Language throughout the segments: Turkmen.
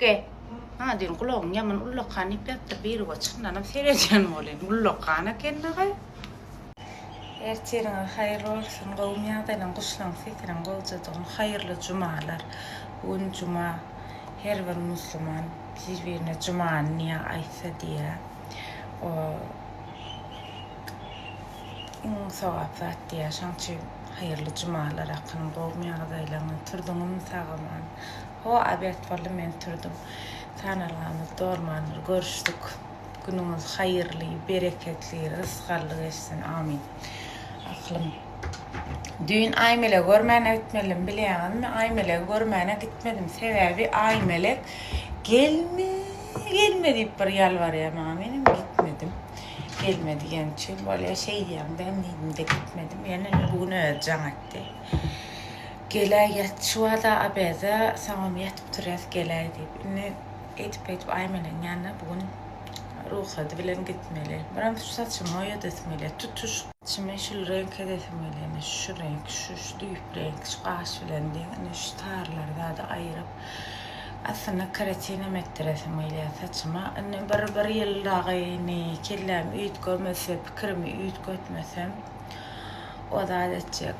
Ge. Maňa düýn gulagyň ýaman ullakan diýip ýazypdyr biri we çyndanam seredýän bolyn. Ullakan eken-dä. Ertiriňiz haýyrly bolsun gowumy ýagdaýlaň guşlaň sesiniň gowjadygyny haýyrly jumalar bu gün juma her bir musliman bir birine jumany niýe aýtsa diýä o iň sogap zat diýä şoň üçin haýyrly jumalar akynym gowumy ýagdaýlaňyz turduňyzmy sag-aman Hawa obed boldy men turdum. Sanalgamyz dolmandyr görüşdik. Günüňiz haýyrly, bereketli, rysgally geçsin. Amin. Aklym. Düýn Aýmelegi görmäne gitmelidim bilýäňizmi? Aýmelegi görmäne gitmedim. Sebäbi Aýmelek gelme, gelme diýip bir ýalbarýar maňa. Menem gitmedim. Gelme diýen üçin bolýar şeýdýäň-dä diýdim-de gitmedim. Ýene bu gün özi jaň etdi. Geläý ýat şu wada obeda soňam ýatyp turýas geläý diýip. Indi eýdip beýdip Aýmelegiň ýanyna bu gün rugsady bilen gitmeli. Biram şu saçymy boýadasym gelýär. Tutuş. Saçymy şul reňk edesim gelýär. Ine şu reňk, şu şu düýp reňk, şu gaş bilen deň ine şu tarlary zady aýryp aslynda keratinem etdiresim gelýär saçyma. Indi bir bir ýyl dagy indi kelläm üýtgemese, pikirimi üýtgetmesem O zat etjek.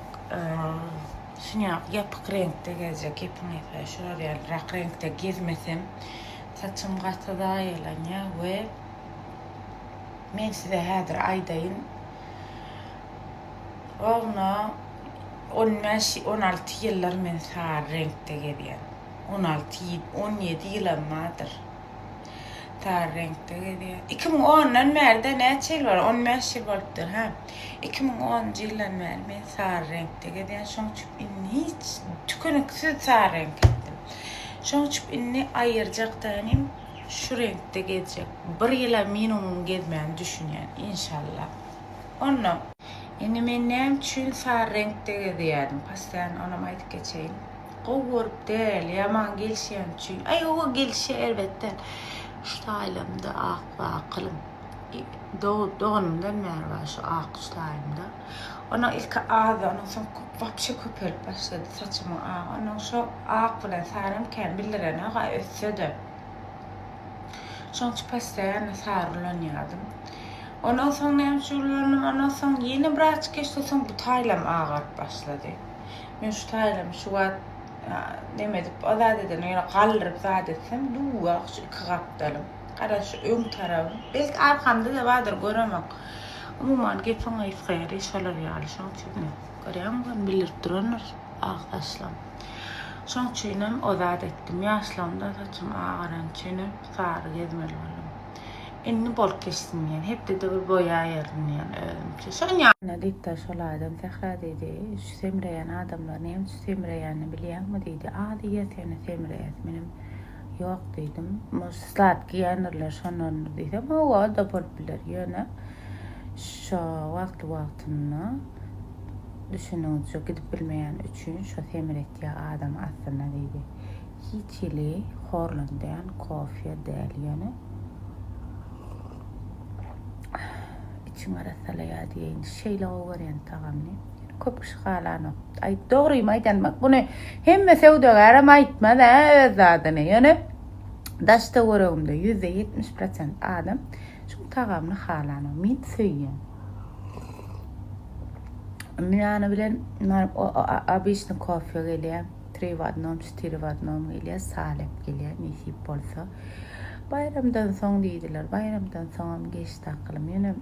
Şuny ýapyk reňkde gezjek. Gepiň gysgasy şular ýalyrak reňkde gezmesem saçym gaty zaýalanýar we men size häzir aýdaýyn. Rovno 15 16 ýyldyr men sary reňkde gezýän. 16 17 ýylam bardyr. Sary reňkde gezýär. 2010-dan bäri-de näçe ýyl bar? 15 ýyl bolupdyr, hä? 2010-njy ýyldan bäri men sary reňkde gezýän. Şoň üçin indi hiç tükeniksiz sary reňk etdim. Şoň üçin indi aýyrjak dänim, şu reňkde gezjek. Bir ýyla minimum gezmäni düşünýän, inşallah. Onda. Indi men näme üçin sary reňkde gezýärdim? Postoýan onam aýdyp geçeýin. Gowy görüp däl, ýa maňa gelişýäni üçin. Aý hawa gelişýär erbet däl. Şu taýlamda ak bar akylym. Doganymdan bäri bar şu ak şu taýymda. Ondan ilki azdy, ondan soň köp wapşe köpelip başlady saçymyň agy. Ondan şo ak bilen saram kän bildirenok-a ötse-de. Şoň üçin postoýanno sary ulanýardym. Ondan soň näme üçin ulandym? Ondan soň ýene birazjyk geçdi, soň bu taýlam agaryp başlady. Men şu taýlamy şu wagt neme edip, o zat edende ýöne galdyryp zat etsem, duwak şu iki gapdalym. Garaz şu öň tarabym. Belki arkamda-da bardyr, göremok. Umuman gepiň gysga ýeri şolar ýaly. Şoň üçin ine, görýäňmi, bildirip durandyr ak saçlam. Şoň üçinem o zat etdim. Ýaşlygymda saçym agarany üçinem sary gezmeli boldum. Indi bolup geçsin diýen. Hepdede bir boýaýaryn diýen özümçe. Şoň ýaly. Ine diýipdir şol adam Sähra diýdi, şu semreýän adamlar näme üçin semreýänini bilýäňmi diýdi. Az iýýäs ýöne semreýäs. Menem ýok diýdim. Может sladki iýendirler şondandyr diýsem, hawa o-da bolup biler. Ýöne şo wagtly-wagtynda düşüniňçe gidip bilmeýäni üçin şo semretýär adamy aslynda diýdi. Hiç hili horlandýan kofýa däl ýöne içiň arassalaýar diýeýin. Şeýle gowy görýän tagamyny. Köp kişi halanok. Aý dogrymy aýdan bak muny hemme söwdagärem aýtmaz hä öz zadyny. Ýöne daş töweregimde 70% adam şuň tagamyny halanok. Men söýýän. Ýany bilen obyçny kofe gelýär. Tri w odnom, çtyri w odnom gelýär, salep gelýär, nesip bolsa. Baýramdan soň diýdiler. Baýramdan soňam geçdi akylym. Ýöne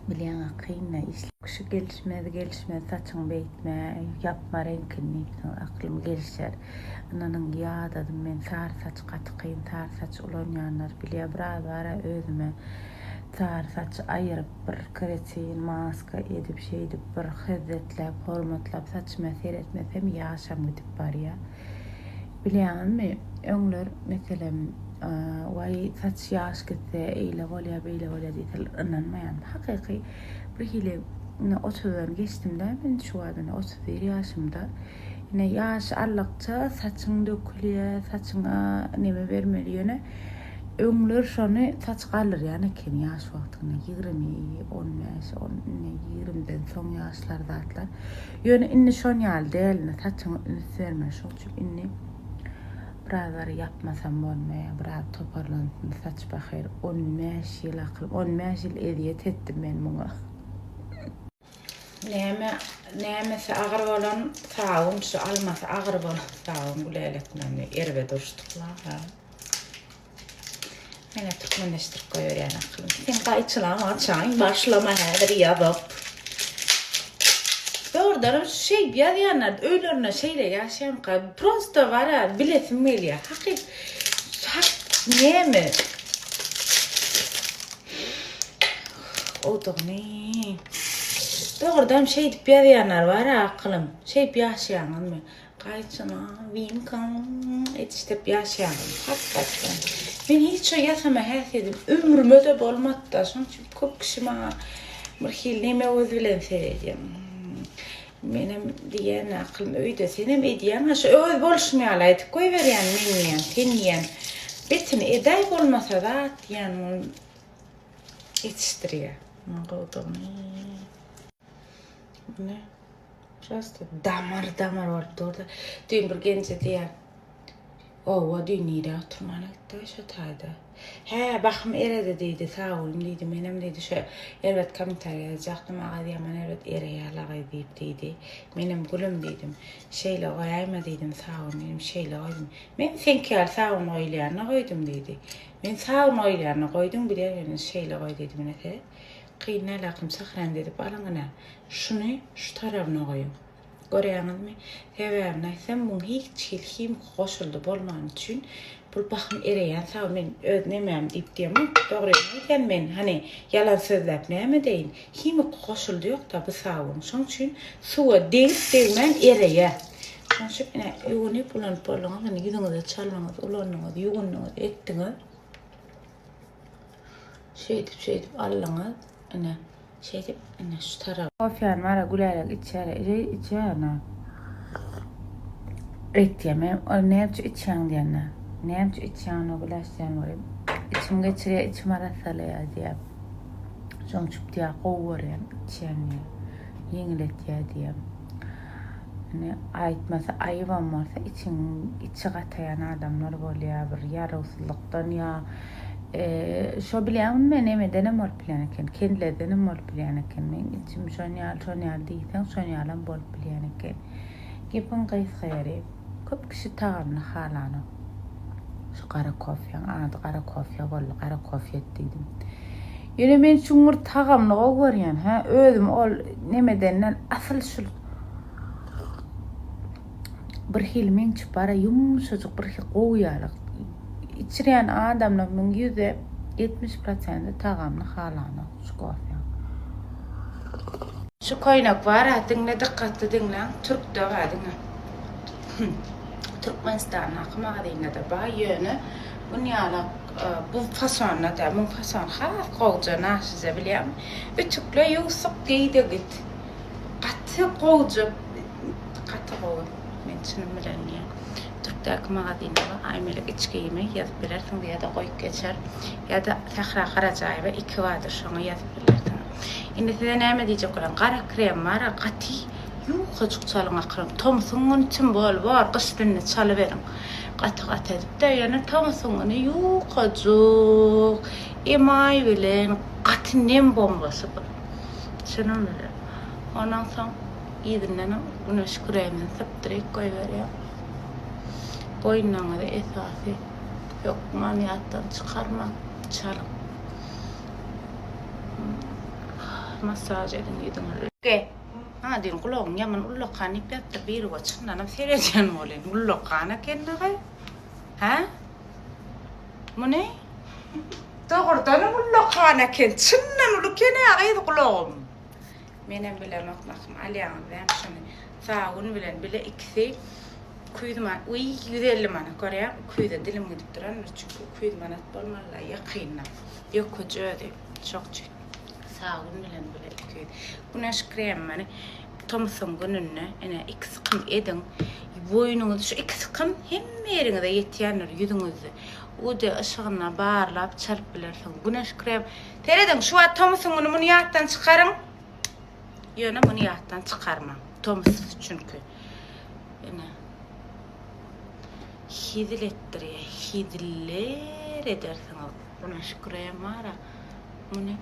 bilýäň-ä kyn-da iş. Şu gelişmez, gelişmez saçyňy beýtme, ýapma reňkini diýipsiňiz. Aklym gelişer. Ynanyň ýadadym men sary saç gaty kyn, sary saç ulanýanlar bilýär. Biraz bar-a özüme sary saçy aýyryp Bir kretin maska edip şeýdip bir hezzetläp hormatlap saçyma seretmesem ýaşam gidip barýa. Bilýäňizmi öňler meselem waý saç ýaş gitse eýle bolýa beýle bolýa diýseler ynanmaýandym. Hakyky bir hili ine otuzdan geçdimdä men şu wagt ine 31 ýaşymda. Ine ýaş aldykça saçyň dökülýä saçyňa neme bermeli ýöne Öňler şony saç galdyrýan ekeni ýaş wagtynda 20, 15, on indi ýigrimiden soň ýaşlar zatlar. Ýöne indi şon ýaly däl indi saçyňa üns berme şoň üçin indi. Birazlary ýapmasam bolmaýar, biraz toparlansyn saç pahyr. 15 ýyl akyl, 15 ýyl ezýet etdim men muňa. Näme, nämesi agyr bolan sabyn, şu almasy agyr bolan sabyn Gülälek bilen erbet uruşdykla. Menä türkmenleşdirip goýberýän akylym. Sen gaýçylam açaýyn, başlama häzir ýazyp. Dogrudanam şeýdip ýazýanlar öýlerinde şeýle ýaşaýarmyka? Prosta bara bilesim gelýär. Hakyk hak näme? Gowdugyny. Dogrudanam şeýdip ýazýanlar bar akylym. Şeýdip ýaşaýaňyzmy? Gaýçyna, winkaň etişdirip ýaşaýaňyzmy? Hakykatdan. Men hiç şo ýasama häsiýetim ömrüme-de bolmady-da. Şonuň üçin köp kişi maňa bir hili neme göz bilen seredýär. Menem diýýän akylym öýde senem edýäň-ä şo öz bolşum ýaly aýdyp goýberýän men diýýän, sen diýýän. Betini edäý bolmasa zat diýýän ol etişdirýär. Munuň gowudygyny. Ine. Prosta damar damar bolup durdy. Düýn bir genje diýýär. Owa düýn nirä oturmana gitdi şo taýda. Hä, bahym eredi diýdi, sag boluň diýdi. Menem diýdi şo erbet kommentariýa ýazjakdym, agyz ýaman erbet ereýär-laý diýip diýdi. Menem gülüm diýdim. Şeýle goýaýma diýdim, sag boluň diýdim, şeýle goýdum. Men seňki ýaly sabyn goýulýanyna goýdum diýdi. Men sabyn goýulýanyna goýdum, bilýän ýöne şeýle goý diýdim ine seret. Kyn däl akym sahran edip alyň ine. Şuny şu tarabyna goýuň. Görýäňizmi? Sebäbini aýtsam, muň hiç hili himiki goşuldy bolmany üçin bul bahym ereýän sabyn men öz nemäm diýip diýemok. Dogryny aýdýan men hany ýalan sözläp näme edeýin. Himiki goşuldy ýok-da bu sabyň. Şoň üçin suwa degip degmän ereýär. Şoň üçin ine ýuwunyp ulanyp bolduňyz, indi ýüzüňize çaldyňyz, ulandyňyz, ýuwundyňyz, etdiňiz. Şeýdip şeýdip aldyňyz. Ine şeýdip ine şu tarap. Kofýany bara Gülälek içýär. Eje içýär ine. Etýär. Men ol näme üçin içýäň diýende. Näme üçin içýäň ony Güläş diýen bolýar. Içim geçirýär, içim arassalaýar diýýär. Şoň üçin diýýär gowy görýän içýän diýýär. Ýeňil etýär diýýär. Indi aýtmasa aýybam bolsa içiň içi gataýan adamlar bolýar bir ýarawsyzlykdan ýa şo bilýäňmi men nemedenem bolup bilýän eken kelledenem bolup bilýän eken meň içim şon ýaly şon ýaly diýseň şon ýalam bolup bilýän eken gepiň gysga ýeri köp kişi tagamyny halanok şu gara kofýaň ady gara kofýa boldy gara kofýa et diýdim ýöne men çuňňur tagamyny gowy görýän hä özüm ol nemedenden asyl şul Bir hili meňçik bara ýumşajyk bir hili gowy ýaly. Içirýän adamlarynyň 70% prosenti tagamyny halanok şu kofeň. Şu köýnek bara diňle dykgatly diňläň türkde bar diňe. Türkmenistandaky magazynda-da bar ýöne bun ýalak bu fasonda däl. Muň fasony has gowja naşyja bilýäňmi? Ütükle ýuwsuk geý-de git. Gaty gowja gaty gowy men çynym bilen diýýän. Türkdäki magazynda bar Aýmelek iç geýimi ýazyp bilersiňiz ýa-da goýup geçer ýa-da Sähra Garajaýewa 2 bardyr şoňa ýazyp bilersiňiz. Indi size näme diýjek bolýan gara krem bar gaty ýukajyk çalyň akyryn tomsuň güni tim bol bor gyş gününi çalyberiň gaty gaty edip-de ýöne tomsuň güni ýukajyk emaý bilen gaty nem bombasy bu. Çynym bilen. Ondan soň yzyndanam güneş kremini sypdyryp goýberýär. Boýunlaryňyzy esasy hökman ýatdan çykarmaň, çalyň. Massaž ediň ýüzüňizi. Ge. Ha diýin gulagyň ýaman ullakan diýip ýatypdyr biri we çyndanam seredýän bolýan. Ullakan eken dagy. Hä? Muny? Dogrudanam ullakan eken. Çyndan uly eken-ä gyz gulagym. Menem bilemok mahym alýaňyz dämi şuny. Sabyn bilen bile ikisi 200 manat, uý 150 manat görýäň, 200-e dilim gidip durandyr çünki 200 manat bolmaly-la ýakynda. Ýokuj özi. Şokçy. Sabyn bilen bile 200. Güneş kremini Tomsuň gününde ine iki sykym ediň. Boýnuňyzy şu iki sykym hemme ýeriňize ýetýändir ýüzüňizde. UD yşygynda barlap çalyp bilersiňiz. Güneş krem. Serediň şu wagt tomusyň güni muny ýatdan çykaryň. Ýöne muny ýatdan çykarmaň. Tomus çünki. Ine. Hezil etdirýär, heziller edersiňiz. Buna şükür hem bar-a. Muny.